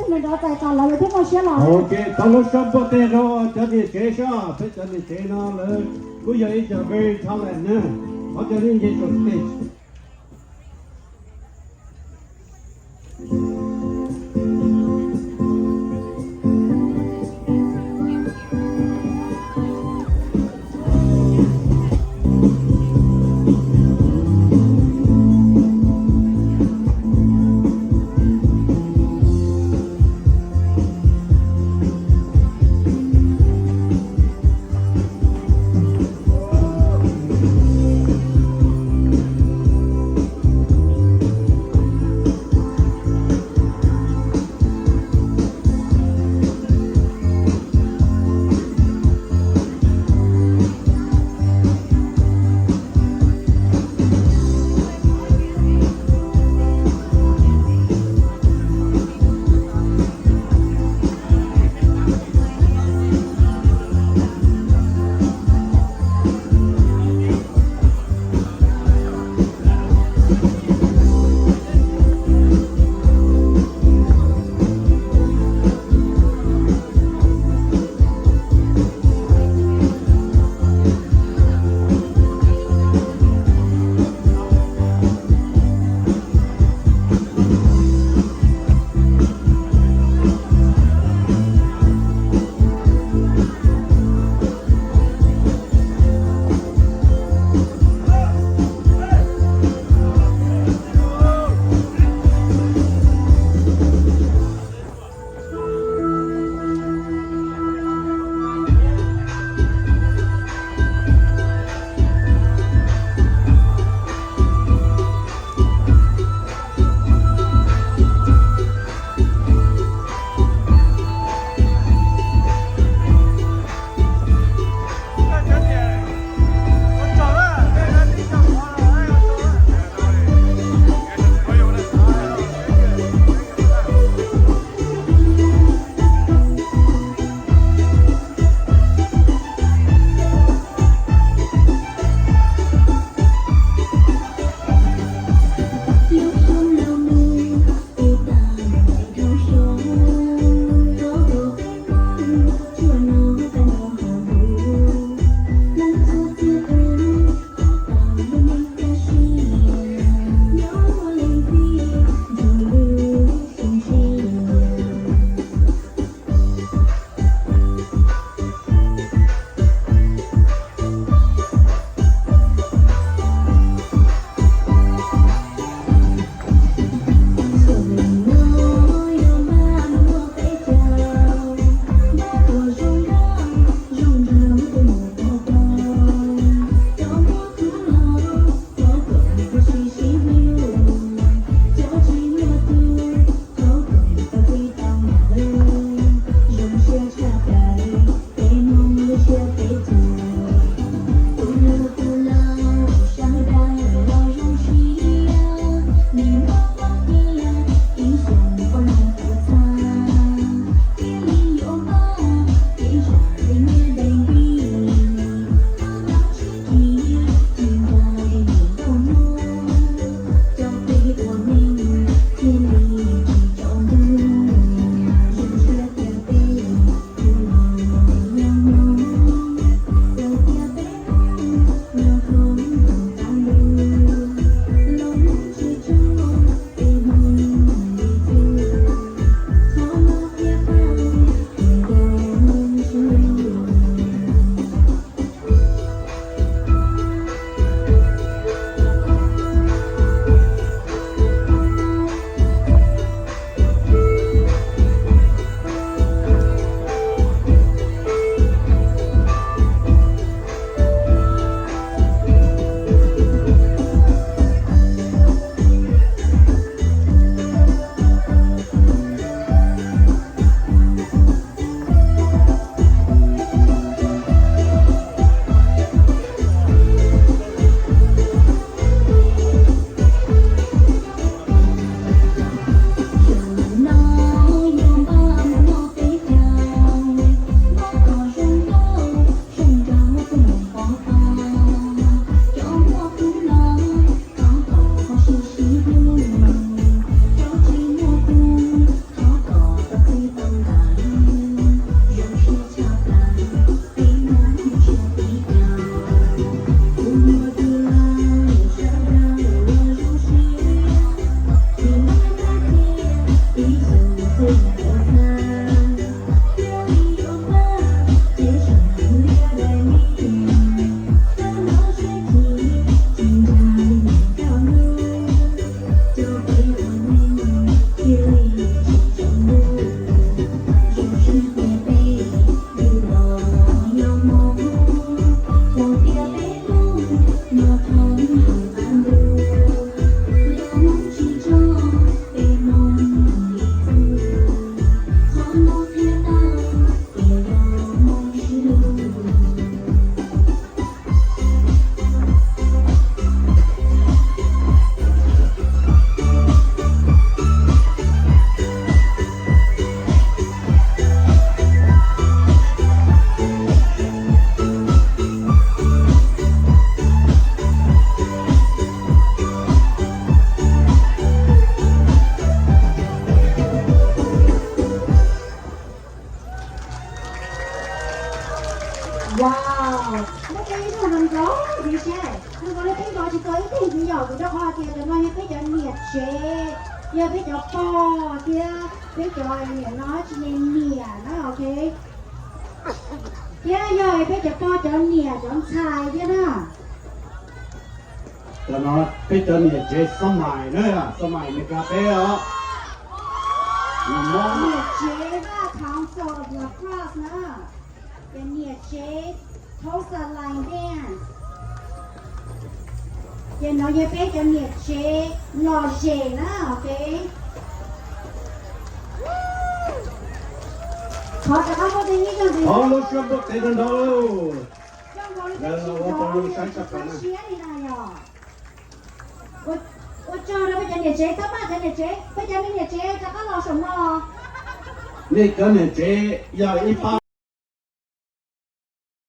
Nws rov txais tos lawv, lawv thiaj muaj siab los. Ok, thov lub sab npuaj teg rau cov niam tsev sab, peb cov niam tsev no lawv kuj yog ib co very talented na. Thov cov niam tsev saum stage. tsev, yog peb cov pog thiab peb cov niam no tsis ne niam na, ok. Thiab yog peb cov pog cov niam cov ntxhais thiab na. Cov no peb cov niam tsev xab mais na, xab mais Meskas peb os. Niam tsev Vaj Council of La Crosse na. Ces niam tsev Tulsa Line Dance. Ces no yog peb cov niam tsev lom zem na, ok. Thov rov qab muab tej nyiaj coj ntxiv. Thov lub suab npuaj tes rau nraud. Coj nkaus li peb tsis nrov, saib siab li na yom. Ua tsaug rau peb cov niam tsev, thov pab cov niam tsev, peb cov me niam tsev rov qab los saum no. Nej cov niam tsev yog ib pab